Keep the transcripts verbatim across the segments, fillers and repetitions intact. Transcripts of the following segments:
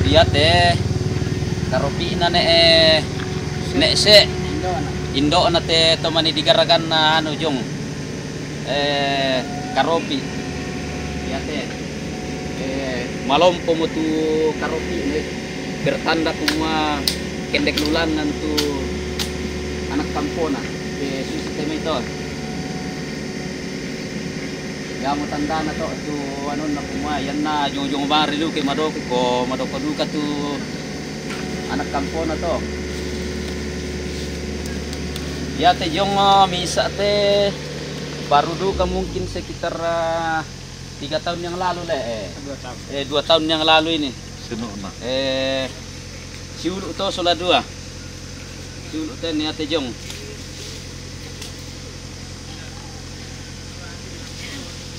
Iya te, karopi'na ne, eh, ne se. Indo'na te tomani digaraganna anu, Jong. Eh, karopi. Iya te. Eh, malompo mo tu karopi ne. Pertanda kumua kendek lulangan tu anak kampona. Eh, susi te mai to. Iya mo tandana to, tu anunna kumua, iyanna jong-jong bari luke madoko, ko madoko duka tu anak kampona to. Iya te jong, eh, misa te baru duka mungkin sekitar, eh, tiga tahun yang lalu le, eh. Dua tahun. Eh, dua tahun yang lalu ini. Sino na. Eh, siulu to sola dua. Siulu te ni ate jong.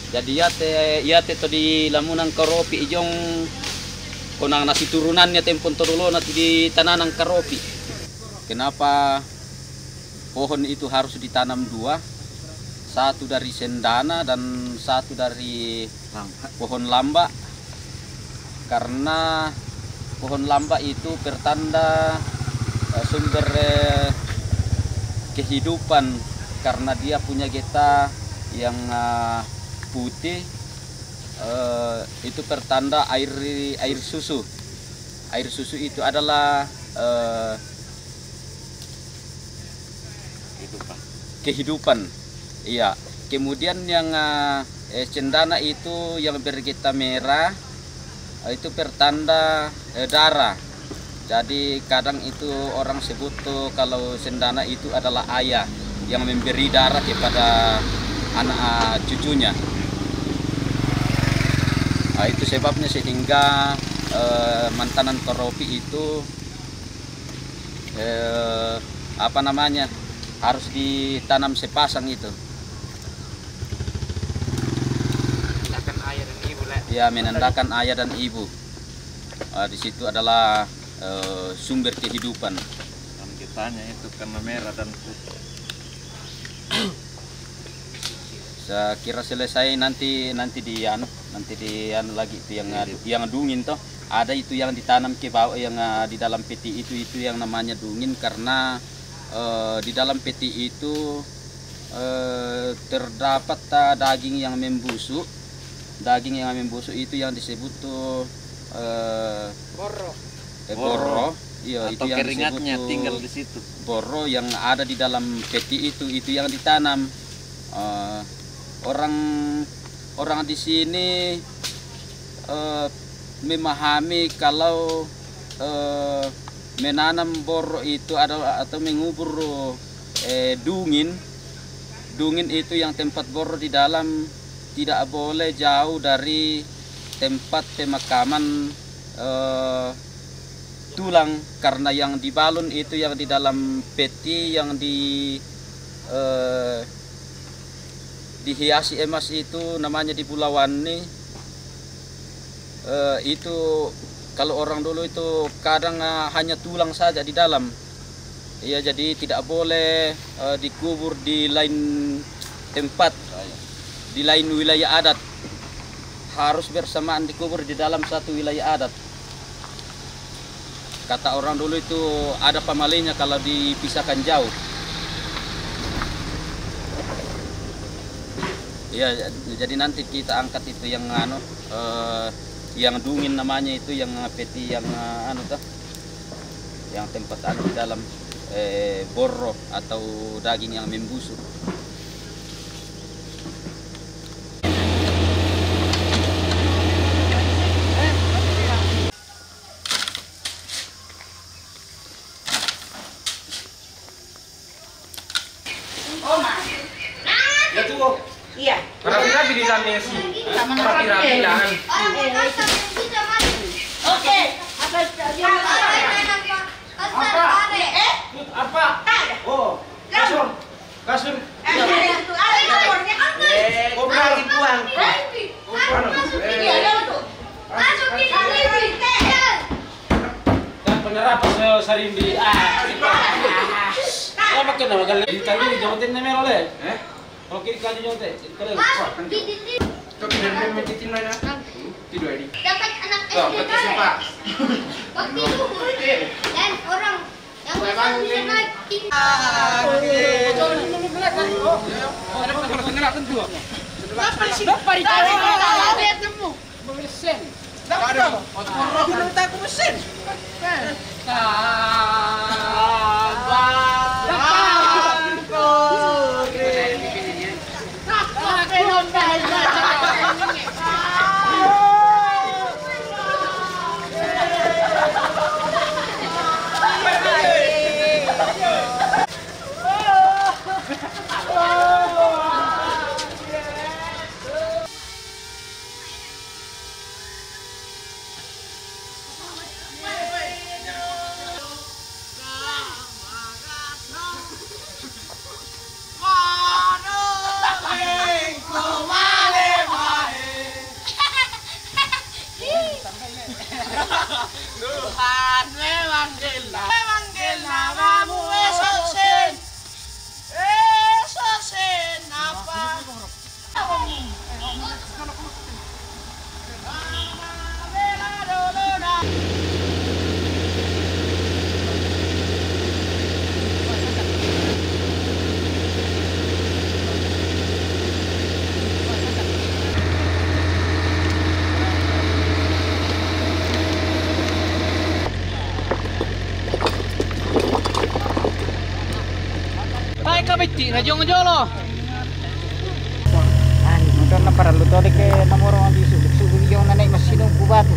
Jadi iya te, iya te to di lamunan karopi i jong, konang nasi turunannya tempon to dolona tu di tananan karopi. Kenapa pohon itu harus ditanam dua? Satu dari sendana dan satu dari pohon lamba. Karena pohon lamba itu pertanda, eh, sumber, eh, kehidupan, karena dia punya getah yang, eh, putih, eh, itu pertanda air, air susu. Air susu itu adalah, eh, kehidupan. Iya. Kemudian yang, eh, eh, cendana itu yang bergetah merah, eh, itu pertanda, eh, darah. Jadi kadang itu orang sebut tuh kalau cendana itu adalah ayah yang memberi darah kepada anak, ah, cucunya. Ah, itu sebabnya sehingga, eh, mantanan karopi itu, eh, apa namanya, harus ditanam sepasang itu. Menandakan ayah dan ibu, Le. Ya, menandakan ayah dan ibu. Ah, di situ adalah, eh, sumber kehidupan. Kan kitanya itu karena merah dan putih. Saya kira selesai nanti, nanti di anu, nanti di anu lagi itu yang, iya, adu-, yang dungin toh. Ada itu yang ditanam ke bawah yang, eh, di dalam peti itu, itu yang namanya dungin karena, eh, di dalam peti itu, eh, terdapat, eh, daging yang membusuk. Daging yang membusuk itu yang disebut tuh, eh, borro. Eh, borro. Borro. Iya, atau itu yang keringatnya disebut tuh tinggal di situ. Borro yang ada di dalam peti itu, itu yang ditanam. Eh, orang, orang di sini, eh, memahami kalau, eh, menanam borro itu adalah atau mengubur, eh, dungin. Dungin itu yang tempat borro di dalam tidak boleh jauh dari tempat pemakaman, eh, tulang, karena yang dibalun itu yang di dalam peti yang di, eh, dihiasi emas itu namanya di Bulawan nih, eh, itu kalau orang dulu itu kadang, eh, hanya tulang saja di dalam. Iya, jadi tidak boleh, eh, dikubur di lain tempat, di lain wilayah adat. Harus bersamaan dikubur di dalam satu wilayah adat. Kata orang dulu itu ada pamalenya kalau dipisahkan jauh. Iya, jadi nanti kita angkat itu yang anu, eh, yang dungin namanya itu, yang peti yang, eh, anu toh, yang tempat anu di dalam, eh, borro atau daging yang membusuk. Oma. Ya tuh. Iya. Rapi-rapi di lantai sih. Rapi-rapi lah. Oke. Apa? Apa? Eh? Apa? Oh, kasur. Kasur. Eh, kau lagi buang. Buang. Eh. Iya, iya, betul. Masuk di sini. Dan penerapan se-, sering di, ah. Apa kena makan lagi tadi jawatan namanya oleh? Eh? Kalau kiri kali jawatan, kalau masuk di sini. Kau tidak mau mencuci mana? Tidak ada. Dapat anak Waktu luhur dan orang yang Tuhan, memang gila, memang gila kamu, esok sen, esok sen apa? Ay, kabitti na jong jolo. Motor na parallu to, di' ke namoro ang bisu, bisu yung nanay masinong kubatu.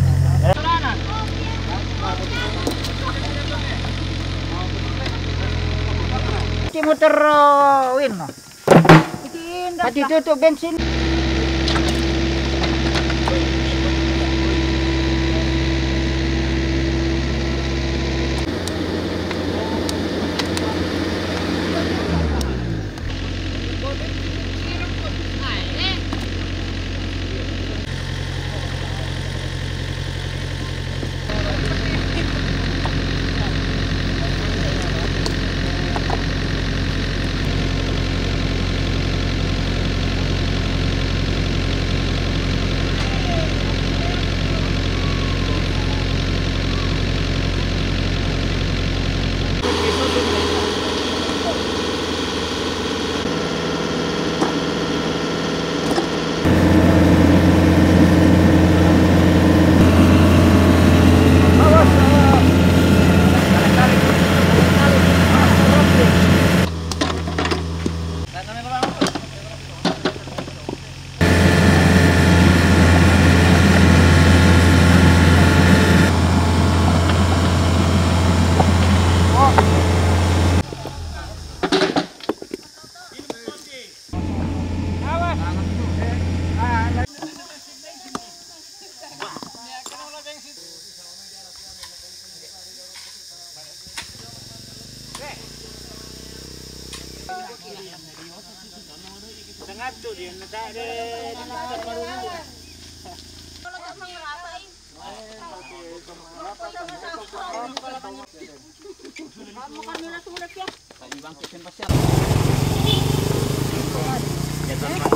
Di' motor, uh, win, no? Pati tutu bensin.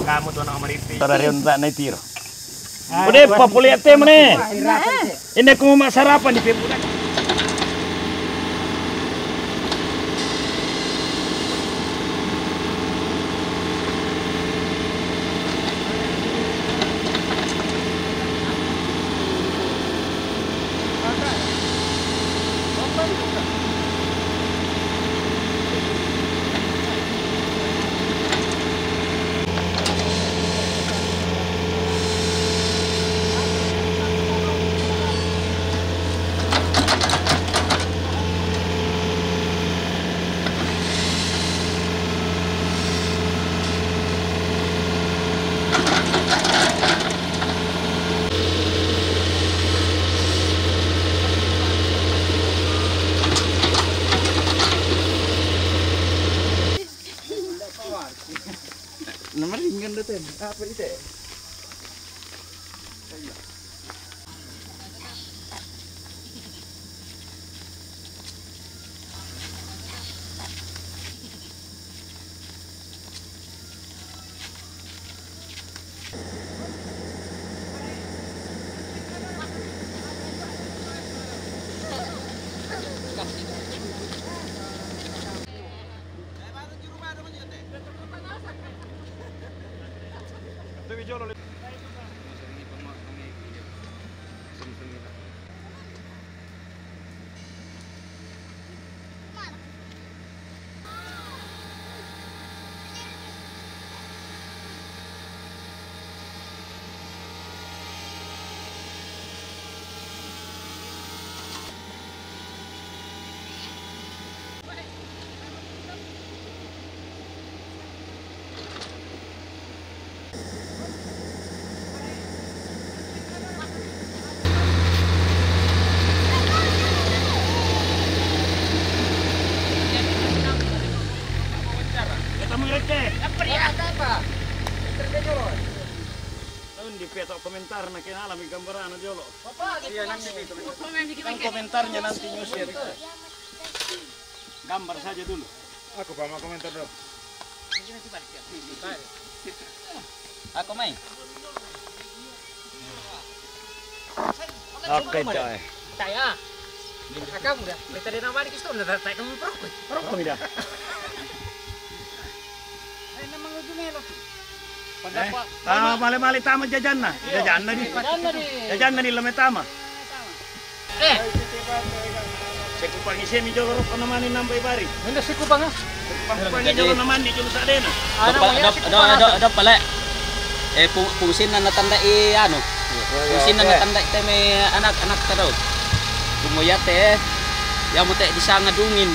Kamu tu anak maripi. Tara rin ta na itiro. Udah, papuliate mo ne. Ini aku mau sarapan di pemuda. Nama ringan dah, Ten? Apa ni, Ten? Komentar na kenala mi gambarana jolo. Iya, nanti di komentar. Kan komentarnya nanti nyusul. Gambar saja dulu. Aku pa ma komentar dulu. Aku mai. Oke, coy. Saya. Kamu dah. Kita di nama di Kristen dah tak kamu perokok. Perokok mi dah. Eh, nama ujungnya lo. Eh, ah, male-male tama jajanna. Jajanna di. Jajanna di. Jajanna di lame tama. Eh. Sekupang ise mi jolo rokko namani nambai bari. Menda sekupang, ah? Sekupang ise jolo namani jolo sadena. Anak do, do, do, do, pale. Eh, pu-, pusinna natandai anu. Pusinna natandai teme anak-anak tado. Kumo yate, yamo te disanga dungin.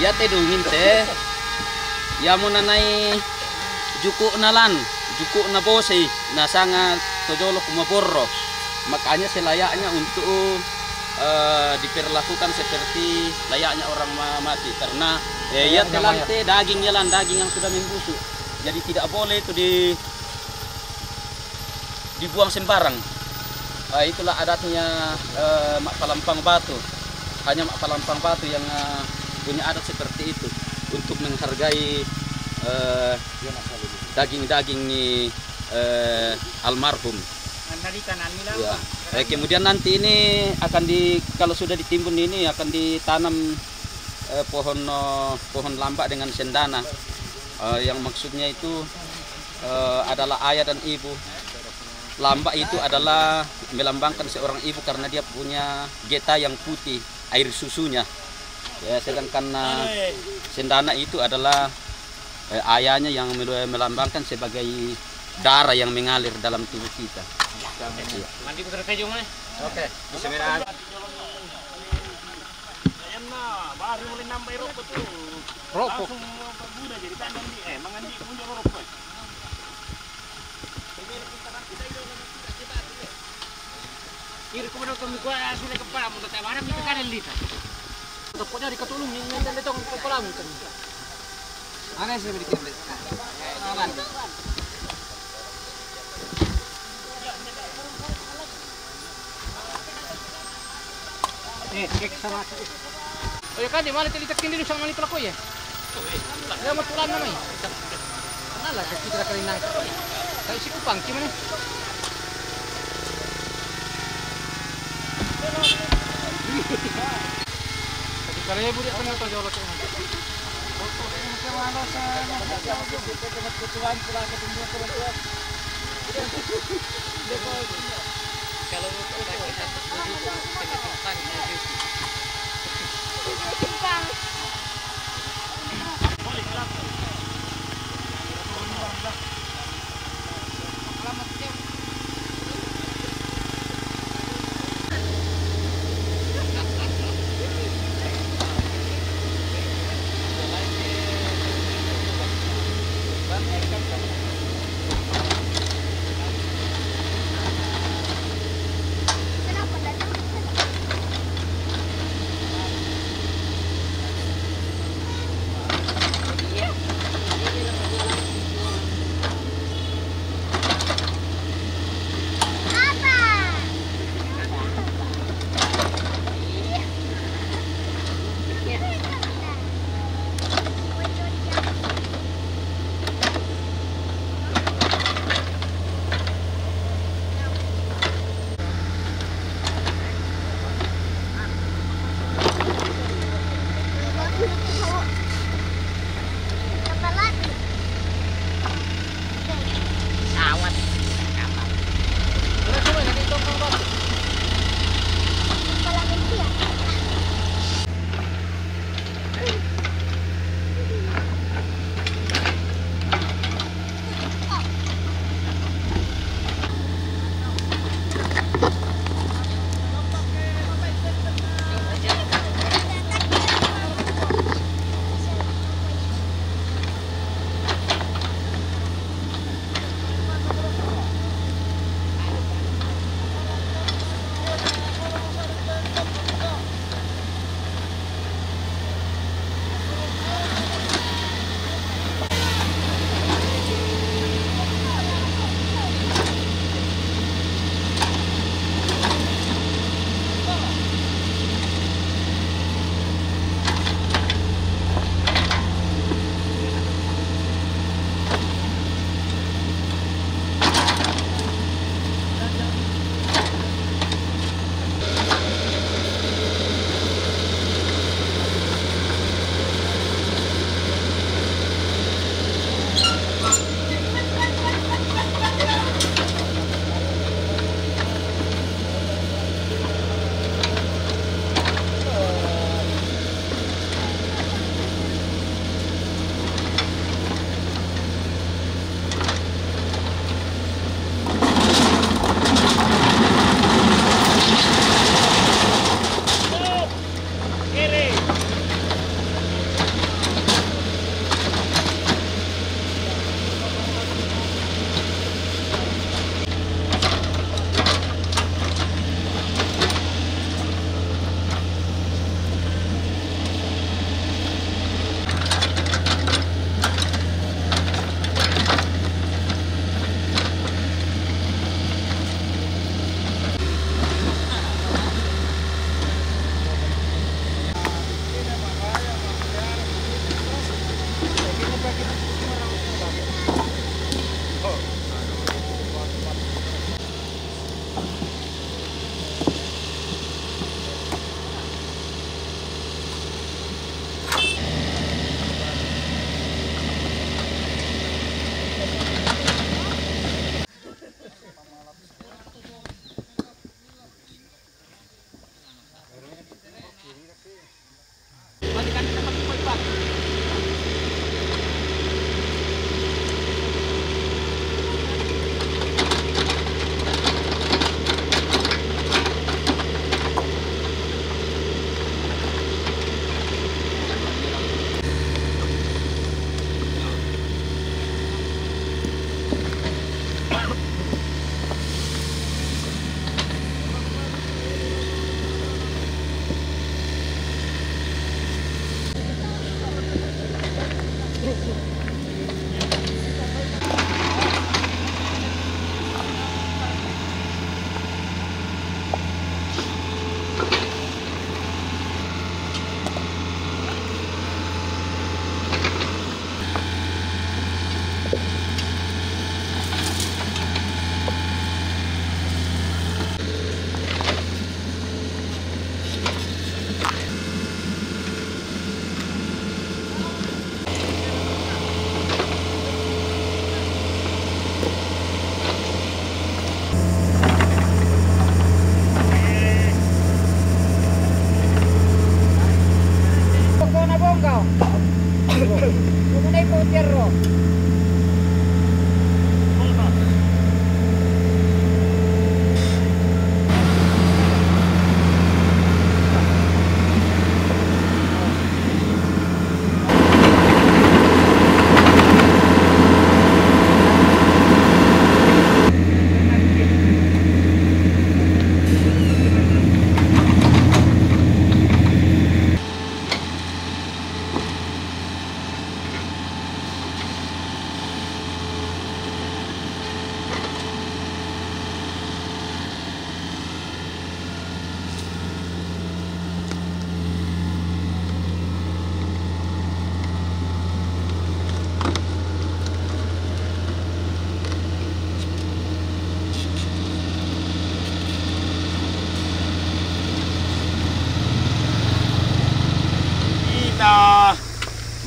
Yate dungin te. Yamo nanai juku'na lan, juku'na bosei, nasanga tojolo kumaborro. Makanya selayaknya untuk, eh, diperlakukan seperti layaknya orang ma-, mati. Karena, eh, ya, layaknya mayat. Telante daging, ya, lan, daging yang sudah membusuk. Jadi tidak boleh itu di dibuang sembarang. Ah, itulah adatnya, eh, Mak Palampang Batu. Hanya Mak Palampang Batu yang, eh, punya adat seperti itu untuk menghargai, eh, daging-daging, eh, almarhum. Ya. Eh, kemudian nanti ini akan di, kalau sudah ditimbun ini akan ditanam, eh, pohon, eh, pohon lambak dengan sendana. Eh, yang maksudnya itu, eh, adalah ayah dan ibu. Lambak itu adalah melambangkan seorang ibu karena dia punya geta yang putih, air susunya. Ya, sedangkan, eh, sendana itu adalah, eh, ayahnya yang mel-, melambangkan sebagai darah yang mengalir dalam tubuh kita. Iya. Mandi putar pejong, eh. Oke, bismillah. Ayanna, baru mulai nambai rokok tuh. Rokok. Langsung berguna jadi tangan di, eh, mangan di punya rokok. Iri ko do ko mi ko asli ke pala mo ta wara mi ka lita. To ko dari katulung ni ni tele tong ko pala mo kan. Mana sih beri kende? Aman. Eh, cek sama. Oh, ya kan, di mana tadi tekin dulu sama ni pelaku ya? Ya, mau tulan nama ya? Kenal lah, kita kali nang. Kayak si kupang, gimana? Tadi kali ya, Bu, dia tengah tahu jawab.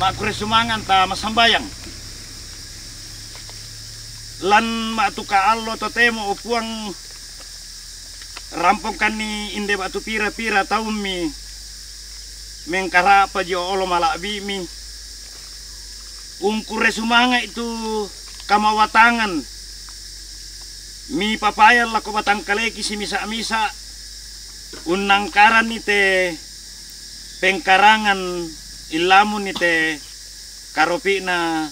Aku re sumangan ta masambayang. Lan ma'tuka allo totemo, o Puang, rampongkanni inde batu pira-pira taummi mengkara'pa jio olo mala'bi'mi. Ungkure sumanga'i tu kamawatangan mi papayang lako batangkaleki simisa-misa, unnangkaranni te pengkarangan, illamunni te karopi'na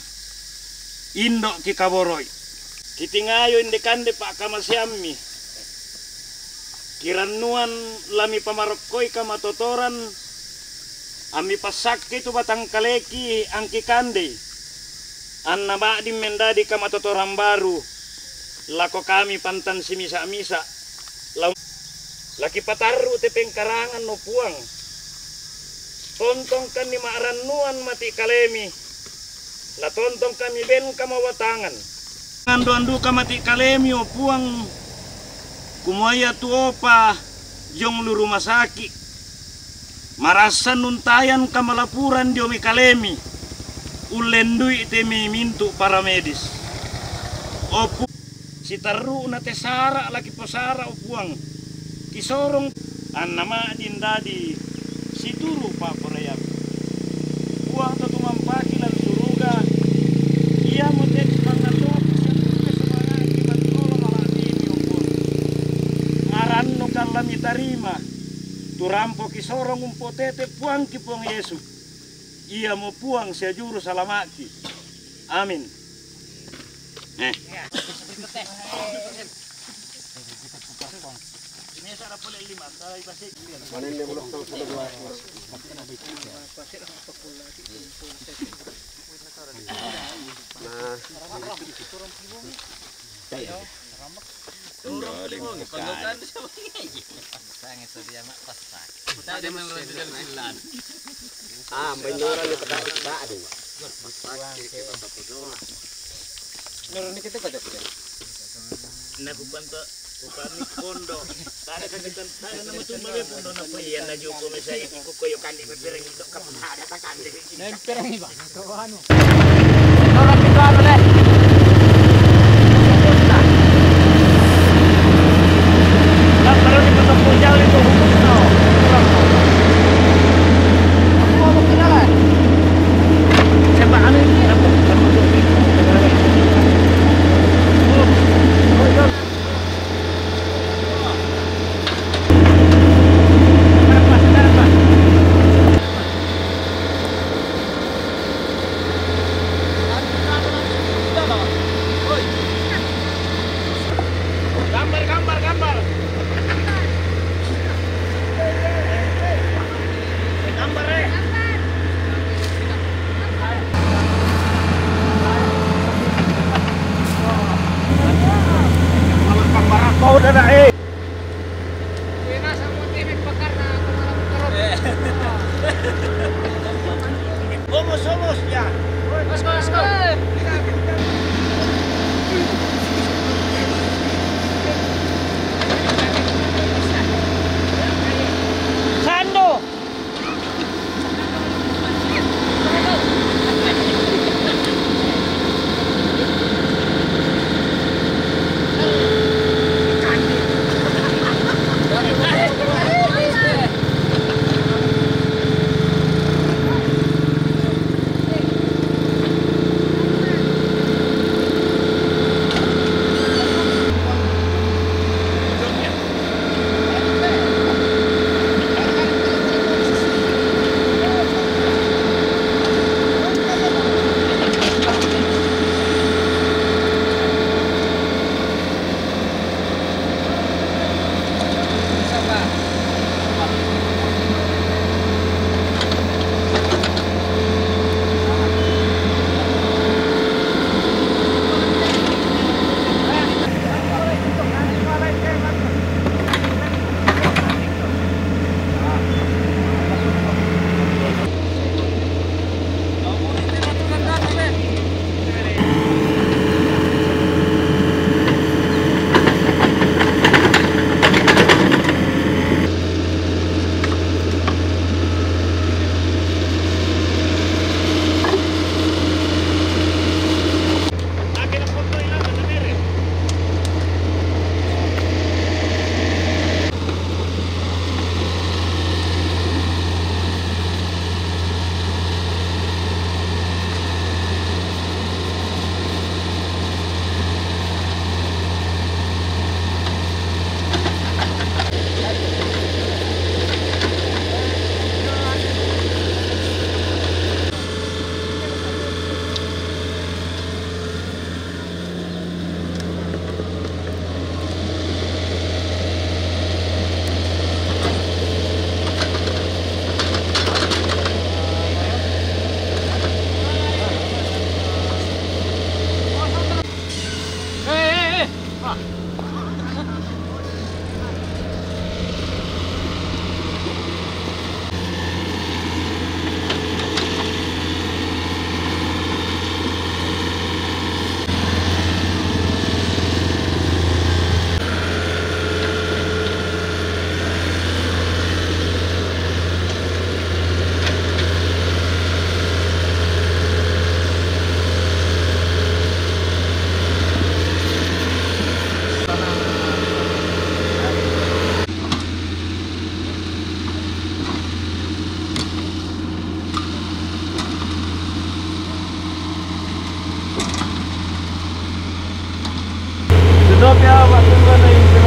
indo' kikaboroi. Kitingayo inde kande pa'kamaseammi. Kirannuan la mipamarokkoi kamatotoran, ammi passakke tu batangkaleki angkikandei, anna ma'din mendadi kamatotoran baru lako kami pantan simisa-misa. La, la kipatarru te pengkarangan, o Puang. Tontongkanni ma'rannuan mati' kalemi, la tontongkanni ben kamawatangan. Andu-anduka mati' kalemi, o Puang, kumua ia tuopa jong lu rumah saki', marassan untayan kamalapuran dio mai kalemi, ullendui te mai mintu' paramedis. O Pu-, sitarru'na te sara' la kiposara, o Puang, kisorong, anna ma'din dadi situru' pa'poraiammi. Puang to tumampaki lan suruga, iamo te kipangalloki siampure sumanga'ki mati' olo mala'bi'mi, o Puang. Marannukan la mitarima tu rampo kisorong umpotete Puangki Puang Yesu. Iamo Puang sia Juru Salama'ki. Amin. Eh. Ah, menurun ni petani Pak, aduh. Menurun ni kita kata kita. Naku panto, ku kami kondo. Tada kan kita, tada nama tu mami kondo na pria na juko mesa iti ku koyo kandi berpereng itu kapun ada tak kandi. Nempereng ni, Bang. Kau anu. Orang kita anu deh. Gambar ni patappo jauh itu. Aku mau kenalan. Coba anu ini. Gambar, gambar, gambar. Gambar, eh. Gambar apa udah dah, eh? Vamos, vamos, ya. Let's go, let's go. Sando. Drop ya, Pak Guru, kan, yang